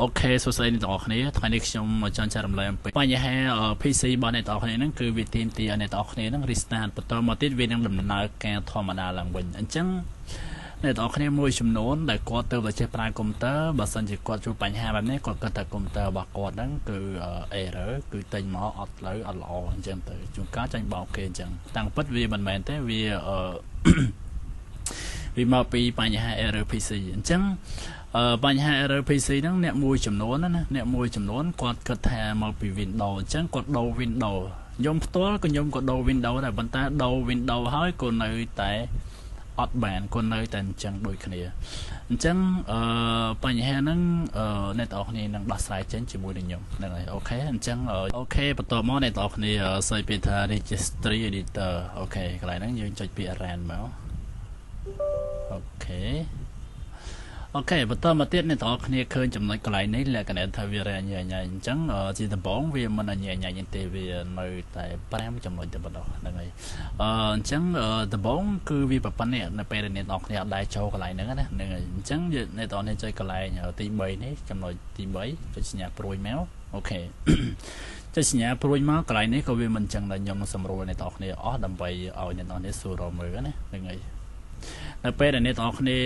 OK សួស្តីអ្នកទាំងអស់គ្នាថ្ងៃនេះខ្ញុំចង់ចែករំលែកអំពីបញ្ហា PC របស់អ្នកទាំងអស់គ្នាហ្នឹងគឺវាទាមទារឲ្យអ្នកទាំងអស់គ្នាហ្នឹង restart បន្តមកទៀតវានឹងដំណើរការធម្មតាឡើងវិញអញ្ចឹងអ្នកទាំងអស់គ្នាមួយចំនួនដែលគាត់ទៅតែចេះប្រើកុំព្យូទ័របើសិនជាគាត់ជួបបញ្ហាបែបនេះគាត់គិតថាកុំព្យូទ័ររបស់គាត់ហ្នឹងគឺ error គឺទិញមកអត់ត្រូវអត់ល្អអញ្ចឹងទៅជួនកាលចាញ់បោកគេអញ្ចឹងតាំងពិតវាមិនមែនទេវាវាមកពីបញ្ហា error PC អញ្ចឹងបញ្ហា error PC ហ្នឹងអ្នកមួយចំនួនណាអ្នកមួយចំនួនគាត់គិតថាមកពី Windows អញ្ចឹងគាត់ដូរ Windows ខ្ញុំផ្ទាល់ក៏ខ្ញុំក៏ដូរ Windows ដែរប៉ុន្តែដូរ Windows ហើយក៏នៅតែអត់បានក៏នៅតែអញ្ចឹងដូចគ្នាអញ្ចឹងអឺបញ្ហាហ្នឹងអ្នកទាំងអស់គ្នានឹងដោះស្រាយចេញជាមួយនឹងខ្ញុំហ្នឹងហើយ OK អញ្ចឹង OK បន្ទាប់មកអ្នកទាំងអស់គ្នា search ពាក្យថា registry editor OK កន្លែងហ្នឹងយើងចុចពាក្យ run មក OK OK បន្តមកទៀតអ្នកទាំងអស់គ្នាឃើញចំណុចកន្លែងនេះលក្ខណៈថាវារញ៉ៃញ៉ៃអញ្ចឹងជាដំបូងវាមិនញ៉ៃញ៉ៃទេវានៅតែ5ចំណុចតែប៉ុណ្ណោះហ្នឹងហើយអញ្ចឹងដំបូងគឺវាប៉ុណ្ណេះនៅពេលដែលអ្នកទាំងអស់គ្នាអត់ដែរចូលកន្លែងហ្នឹងណាហ្នឹងហើយអញ្ចឹងអ្នកទាំងអស់គ្នាចុចកន្លែងទី3នេះចំណុចទី3ចុចសញ្ញាព្រួយមក OK ចុចសញ្ញាព្រួយមកកន្លែងនេះក៏វាមិនអញ្ចឹងដែរខ្ញុំនឹងសម្រួលអ្នកទាំងអស់គ្នាអស់ដើម្បីឲ្យអ្នកទាំងអស់គ្នាស្រួលរកមើលណាហ្នឹងហើយនៅពេលដែលអ្នកទាំងអស់គ្នា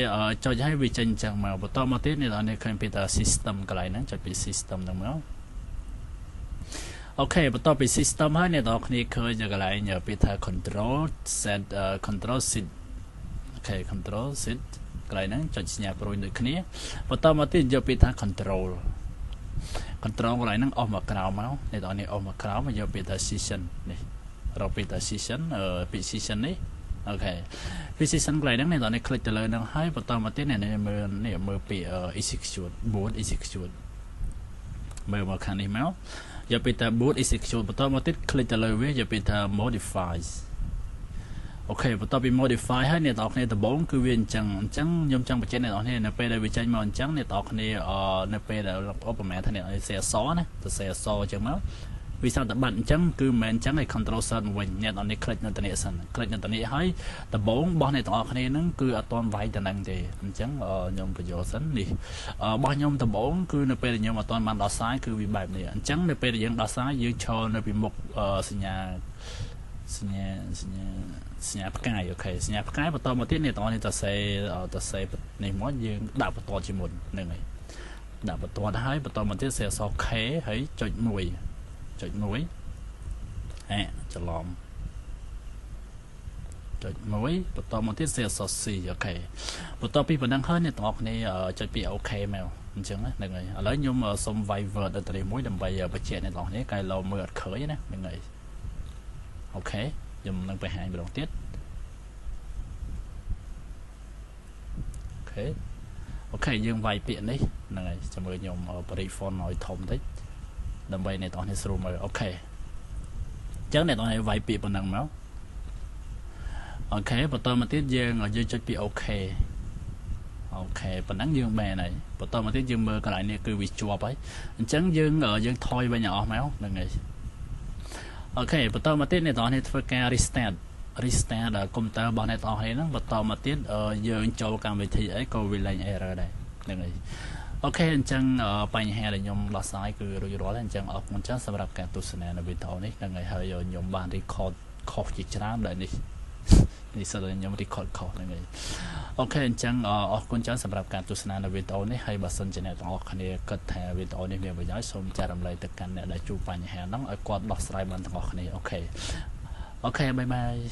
ចុចឲ្យវាចេញអញ្ចឹងមកបន្តមកទៀតអ្នកទាំងអស់គ្នាឃើញពីថា system កន្លែងហ្នឹងចុចពី system ហ្នឹងមក OK បន្ទាប់ពី system ហើយអ្នកទាំងអស់គ្នាឃើញកន្លែងពាក្យថា control set control set OK control set កន្លែងហ្នឹងចុចសញ្ញាព្រួយដូចគ្នាបន្តមកទៀតយកពាក្យថា control control កន្លែងហ្នឹងអស់មកក្រោមមកអ្នកទាំងអស់គ្នាអស់មកក្រោមមកយកពាក្យថា session នេះរកពាក្យថា session ពាក្យ session នេះ OK ពី session កន្លែងហ្នឹងអ្នកនរនេះ click ទៅលើហ្នឹងហើយបន្តមកទៀតអ្នកនេះមើលនេះមើលពី execute boot execute មើលមកខាងនេះមកយកពីថា boot execute បន្តមកទៀត click ទៅលើវាយកពីថា modify OK បន្ទាប់ពី modify ហើយអ្នកទាំងអស់គ្នាដំបូងគឺវាអញ្ចឹងអញ្ចឹងខ្ញុំចង់បញ្ជាក់អ្នកទាំងអស់គ្នានៅពេលដែលវាចេញមកអញ្ចឹងអ្នកទាំងអស់គ្នានៅពេលដែលឧបមាថាអ្នកសេអសណាទៅសេអសអញ្ចឹងមកវាស្រាប់តែបាត់អញ្ចឹងគឺមិនមែនអញ្ចឹងឯ control Z មកវិញអ្នកទាំងនេះ click នៅតនេះសិន click នៅតនេះហើយដំបូងរបស់អ្នកទាំងអស់គ្នាហ្នឹងគឺអត់ទាន់វាយតំណឹងទេអញ្ចឹងខ្ញុំបញ្យល់សិននេះរបស់ខ្ញុំដំបូងគឺនៅពេលដែលខ្ញុំអត់ទាន់បានដោះស្រាយគឺវាបែបនេះអញ្ចឹងនៅពេលដែលយើងដោះស្រាយយើងឈរនៅពីមុខសញ្ញាសញ្ញាសញ្ញាសញ្ញាផ្កាយ OK សញ្ញាផ្កាយបន្តមកទៀតអ្នកទាំងអស់នេះតសេតសេនេះមកយើងដាក់បន្តជាមុនហ្នឹងហើយដាក់បន្តហើយបន្តមកទៀតសេអក្សរ K ហើយចុច1ចុច1ហែច្រឡំចុច1បន្តមកទៀតសេអក្សរ C OK បន្ទាប់ពីប៉ុណ្ណឹងហើយអ្នកទាំងអស់គ្នាចុចពី OK មកអញ្ចឹងហ្នឹងហើយឥឡូវខ្ញុំសុំវាយ word ទៅនេះមួយដើម្បីបញ្ជាក់អ្នកទាំងអស់គ្នាកែលោមើលអត់ឃើញណាហ្នឹងហើយ OK ខ្ញុំនឹងបង្ហាញម្ដងទៀត OK OK យើងវាយពាក្យនេះហ្នឹងហើយចាំមើលខ្ញុំបរិ font ឲ្យធំតិចដើម្បីអ្នកទាំងអស់គ្នាស្រួលមើល OK អញ្ចឹងអ្នកទាំងអស់គ្នាវាយពាក្យប៉ុណ្ណឹងមក OK បន្តមកទៀតយើងយើងចុចពី OK OK ប៉ុណ្ណឹងយើងបានហើយបន្តមកទៀតយើងមើលកន្លែងនេះគឺវាជាប់ហើយអញ្ចឹងយើងយើងថយវិញឲ្យអស់មកហ្នឹងហើយ OK បន្តមកទៀតអ្នកទាំងអស់គ្នាធ្វើការ restart restart កុំព្យូទ័ររបស់អ្នកទាំងអស់គ្នាហ្នឹងបន្តមកទៀតយើងចូលកម្មវិធីអីក៏វាលែង error ដែរហ្នឹងហើយ OK អញ្ចឹងបញ្ហាដែលខ្ញុំដោះស្រាយគឺរួចរាល់ហើយអញ្ចឹងអរគុណច្រើនសម្រាប់ការទស្សនានៅវីដេអូនេះហ្នឹងហើយហើយខ្ញុំបាន record ខុសជាច្រើនដែលនេះនេះសិតតែខ្ញុំ record ខុសហ្នឹងហើយ OK អញ្ចឹងអរគុណច្រើនសម្រាប់ការទស្សនានៅវីដេអូនេះហើយបើសិនជាអ្នកទាំងអស់គ្នាគិតថាវីដេអូនេះមានប្រយោជន៍សូមចែករំលែកទៅកាន់អ្នកដែលជួបបញ្ហាហ្នឹងឲ្យគាត់ដោះស្រាយបានទាំងអស់គ្នា OK OK bye bye.